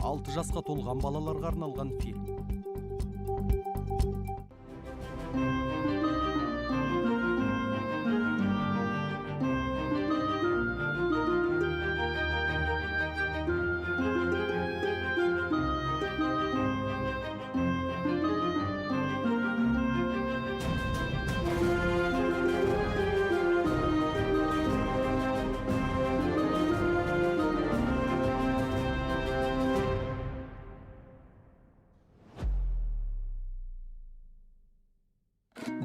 6 жасқа толған балаларға арналған фильм.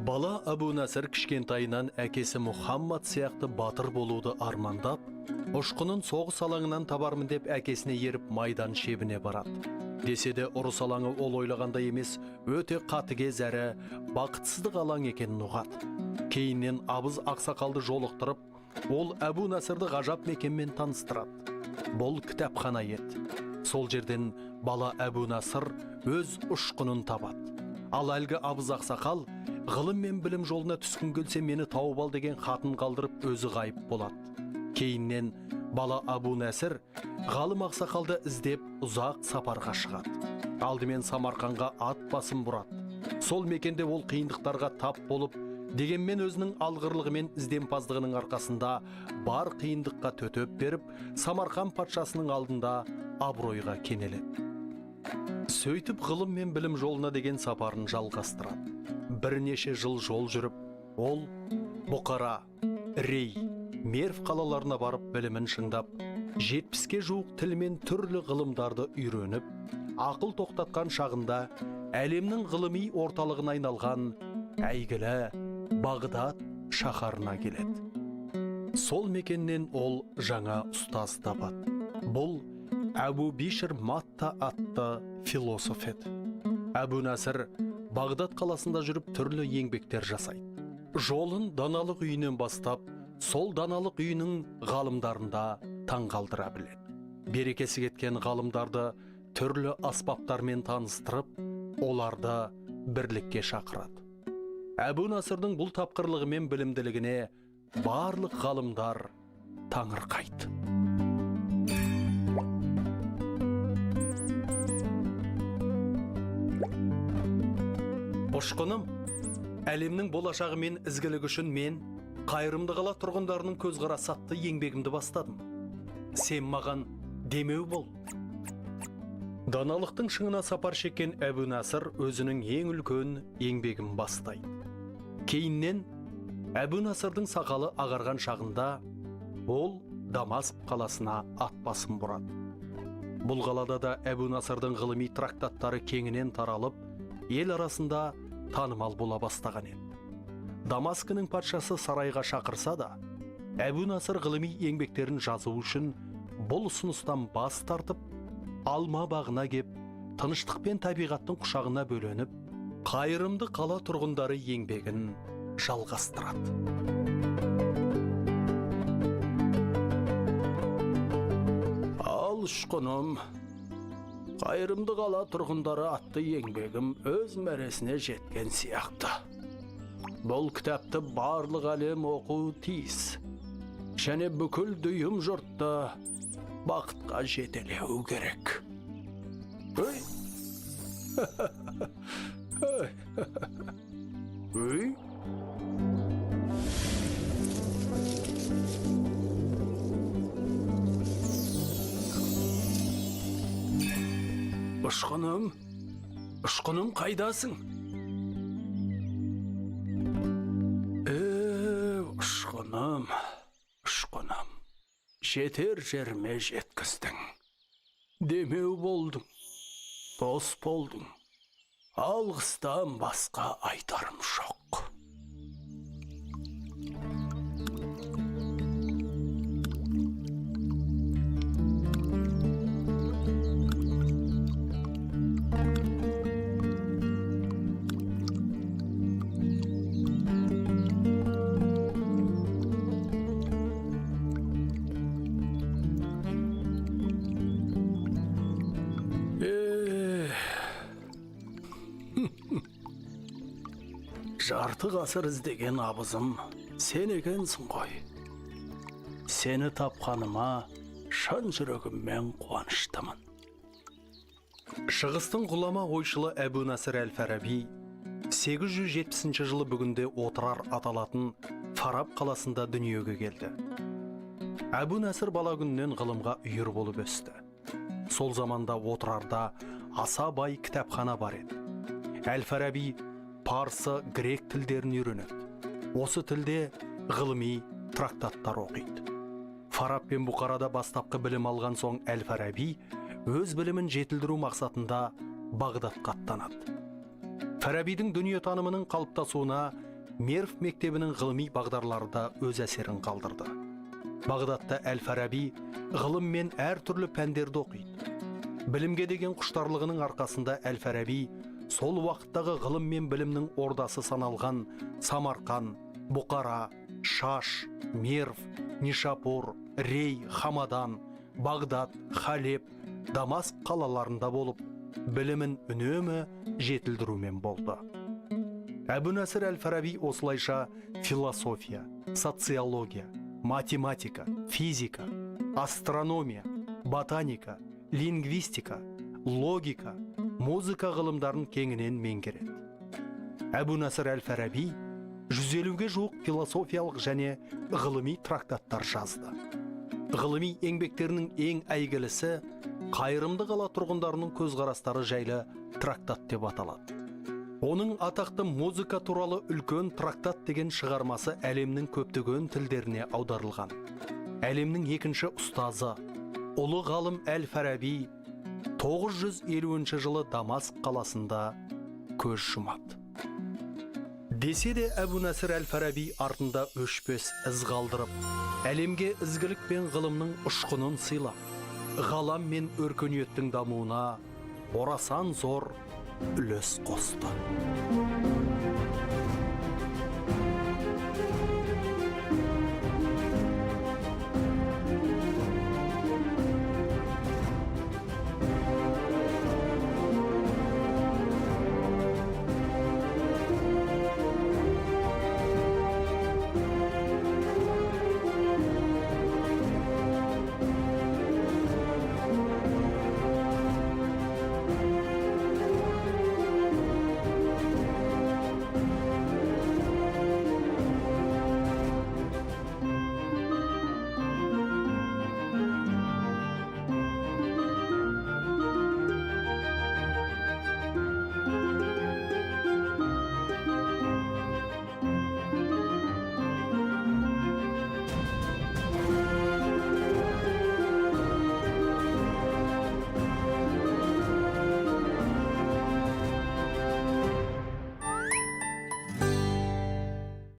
Бала Әбу Насыр кішкентайынан әкесі Мұхаммад сияқты батыр болуды армандап, ұшқынын соғыс алаңынан табармын деп әкесіне еріп майдан шебіне барады. Десе де ұрыс алаңы ол ойлағандай емес, өте қатыгез әрі бақытсыздық алаң екенін ұғады. Кейіннен абыз ақсақалды жолықтырып, ол Әбу Насырды ғажап мекенмен таныстырады. Бұл кітапхана еді. Сол жерден бала Әбу Насыр өз ұшқынын табады. Ал әлгі абыз ақсақал ғылым мен білім жолына түскің келсе мені тауып ал деген хатын қалдырып өзі ғайып болады. Кейіннен бала Абу Нәсір ғалым ақсақалды іздеп ұзақ сапарға шығады. Алдымен Самарқанға ат басын бұрады. Сол мекенде ол қиындықтарға тап болып, дегенмен өзінің алғырлығы мен ізденімпаздығының арқасында бар қиындыққа төтеп беріп, Самарқан патшасының алдында абыройға кенеледі. Сөйтіп ғылым мен білім жолына деген сапарын жалғастырады. Бірнеше жыл жол жүріп, ол Бұқара, Рей, Мерв қалаларына барып білімін шыңдап, 70-ке жуық тіл мен түрлі ғылымдарды үйреніп, ақыл тоқтатқан шағында әлемнің ғылыми орталығына айналған әйгілі Бағдат шаһарына келеді. Сол мекеннен ол жаңа ұстаз табады. Бұл Әбу Бишр Матта атты философ еді. Әбу Насыр Бағдат қаласында жүріп түрлі еңбектер жасайды. Жолын даналық үйінен бастап, сол даналық үйінің ғалымдарында таңғалдыра біледі. Берекесі кеткен ғалымдарды түрлі аспаптармен таныстырып, оларды бірлікке шақырады. Әбу Насырдың бұл тапқырлығы мен білімділігіне барлық ғалымдар таңырқайды. Ұшқыным, әлемнің болашағы мен ізгілігі үшін мен қайырымды қала тұрғындарының көзқарасы атты еңбегімді бастадым. Сен маған демеу бол. Даналықтың шыңына сапар шеккен Әбу Насыр өзінің ең үлкен еңбегін бастайды. Кейіннен Әбу Насырдың сақалы ағарған шағында ол Дамаск қаласына ат басын бұрады. Бұл қалада да Әбу Насырдың ғылыми трактаттары кеңінен таралып, ел арасында танымал бола бастаған еді. Дамаскінің патшасы сарайға шақырса да, Әбу Насыр ғылыми еңбектерін жазу үшін бұл ұсыныстан бас тартып, алма бағына кеп, тыныштық пен табиғаттың құшағына бөленіп, қайырымды қала тұрғындары еңбегін жалғастырады. Ал ұшқыным, қайырымды қала тұрғындары атты еңбегім өз мәресіне жеткен сияқты. Бұл кітапты барлық әлем оқуы тиіс. Және бүкіл дүйім жұртты бақытқа жетелеу керек. Өй! Өй! Ұшқыным, ұшқыным қайдасың? Ұшқыным, ұшқыным, жетер жеріме жеткіздің. Демеу болдың, дос болдың. Алғыстан басқа айтарым жоқ. Жарты ғасыр іздеген абызым сен екенсің ғой. Сені тапқаныма шын жүрегіммен қуаныштымын. Шығыстың ғұлама ойшылы Әбу Насыр әл Фараби 870 жылы бүгінде Отырар аталатын Фараб қаласында дүниеге келді. Әбу Насыр бала күнінен ғылымға үйір болып өсті. Сол заманда Отырарда аса бай кітапхана бар еді. Әл Фараби парсы, грек тілдерін үйренеді. Осы тілде ғылыми трактаттар оқиды. Фараб пен Бұқарада бастапқы білім алған соң, Әл Фараби өз білімін жетілдіру мақсатында Бағдатқа аттанады. Фарабидің дүниетанымының қалыптасуына Мерв мектебінің ғылыми бағдарлары да өз әсерін қалдырды. Бағдатта Әл Фараби ғылым мен әртүрлі пәндерді оқиды. Білімге деген құштарлығының арқасында Әл Фараби сол уақыттағы ғылым мен білімнің ордасы саналған Самарқан, Бұқара, Шаш, Мерв, Нишапур, Рей, Хамадан, Бағдат, Халеп, Дамаск қалаларында болып, білімін үнемі жетілдірумен болды. Әбу Насыр әл Фараби осылайша философия, социология, математика, физика, астрономия, ботаника, лингвистика, логика, музыка ғылымдарын кеңінен меңгереді. Әбу Насыр әл Фараби 150-ге жуық философиялық және ғылыми трактаттар жазды. Ғылыми еңбектерінің ең әйгілісі «Қайырымды қала тұрғындарының көзқарастары жайлы трактат» деп аталады. Оның атақты «Музыка туралы үлкен трактат» деген шығармасы әлемнің көптеген тілдеріне аударылған. Әлемнің екінші ұстазы, ұлы ғалым Әл Фараби 950 жылы Дамаск қаласында көз жұмады. Десе де, Әбу Насыр әл Фараби артында өшпес із қалдырып, әлемге ізгілік пен ғылымның ұшқынын сыйлап, ғалам мен өркениеттің дамуына орасан зор үлес қосты.